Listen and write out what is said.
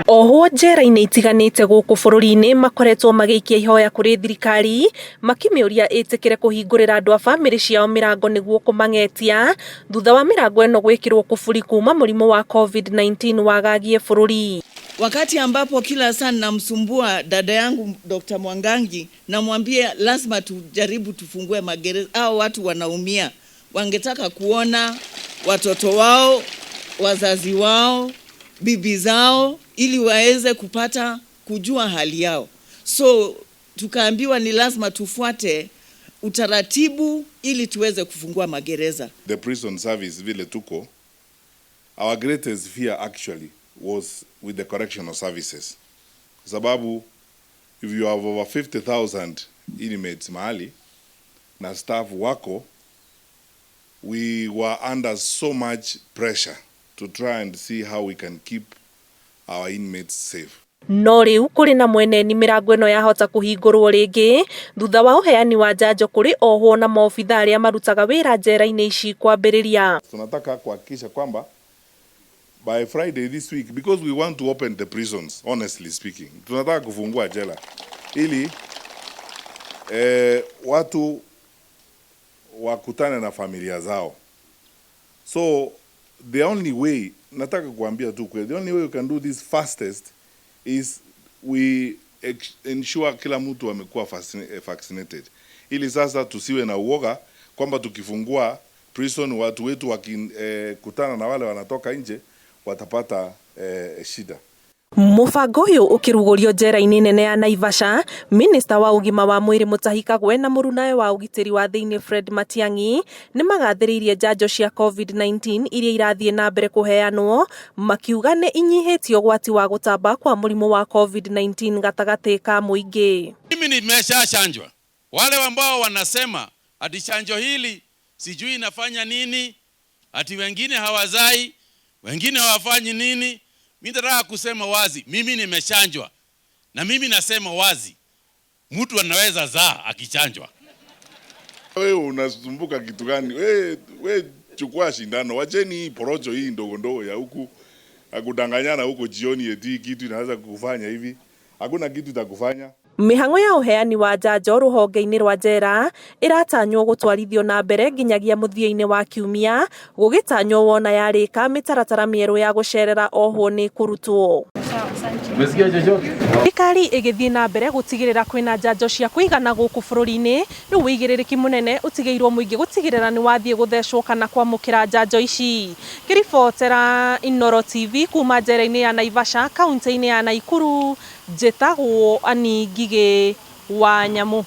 Ohwo njera-inĩ itiganĩte gũkũ bũrũri-inĩ makoretwo magĩikia ihoya kũrĩ thirikari makĩmĩũria ĩtĩkĩre kũhingũrĩra andũ a bamĩrĩ ciao mĩrango nĩguo kũmang'etia thutha wa mĩrango ĩno gwĩkĩrwo kũburi kuma mũrimũ wa COVID-19 wagagie bũrũri. Wakati ambapo kila saa namsumbua dada yangu Dr. Mwangangi, namwambia lazima tujaribu tufungue magereza, hao watu wanaumia, wangetaka kuona watoto wao, wazazi wao, bibi zao, ili waweze kupata kujua hali yao. So tukaambiwa ni lazima tufuate utaratibu ili tuweze kufungua magereza. The prison service vile tuko, our greatest fear actually was with the correctional services, kwa sababu if you have over 50,000 inmates mahali na staff wako, we were under so much pressure to try and see how we can keep our inmates safe. No rĩu kũrĩ na mweneni mĩrango ĩno yahota kũhingũrwo rĩngĩ thutha wa ũheani wa njanjo kũrĩ ohwo na maobitha arĩa marutaga wĩra njera-inĩ ici kwambĩrĩria. Tunataka kuhakikisha kwamba by Friday this week, because we want to open the prisons, honestly speaking, tunataka kufungua jela ili watu wakutane na familia zao. So the only way, nataka kuambia tu kweli, the only way we can do this fastest is we ensure kila mtu amekuwa vaccinated, ili sasa tusiwe na uoga kwamba tukifungua prison watu wetu wakikutana na wale wanatoka nje watapata shida. Mũbango ũyũ ũkĩrugũrio njera-inĩ nene ya Naivasha, minista wa ũgima wa mwĩrĩ Mutahi Kagwe na mũrunawe wa ũgitĩri wa thĩinĩ Fred Matiang'i nĩmagathĩrĩirie njanjo cia COVID-19 iria irathiĩ na mbere kũheanwo, makiuga nĩ inyihĩtie ũgwati wa gũtamba kwa mũrimũ wa COVID-19 gatagatĩ ka mũingĩ. Mimi nimeshachanjwa. Wale ambao wanasema ati chanjo hili sijui inafanya nini, ati wengine hawazai, wengine hawafanyi nini, mimi nataka kusema wazi, mimi nimechanjwa. Na mimi nasema wazi, mtu anaweza zaa akichanjwa. Wewe unasumbuka kitu gani? We chukua shindano, wacheni hii porojo hii ndogo ndogo ya huku akudanganyana huko jioni eti kitu inaweza kukufanya hivi. Hakuna kitu itakufanya. Mĩhang'o ya ũheani wa njanjo rũhonge-inĩ rwa njera ĩratanywo gũtwarithio na mbere nginyagia mũthia-inĩ wa kiumia, gũgĩtanywo wona yarĩka mĩtaratara mĩerũ ya gũcerera ohwo nĩ ĩkũrutwo. Thirikari ĩgĩthiĩ na mbere gũtigĩrĩra kwĩna njanjo cia kũigana gũkũ bũrũri-inĩ, rĩu ũigĩrĩrĩki mũnene ũtigĩirwo mũingĩ gũtigĩrĩra nĩ wathiĩ gũthecwo kana kwamũkĩra njanjo ici. Ngĩribotera Inooro TV kuma njera-inĩ ya Naivasha kaunti-inĩ ya Naikuru, njĩtagwo Annie Ngigĩ wa Nyamũ.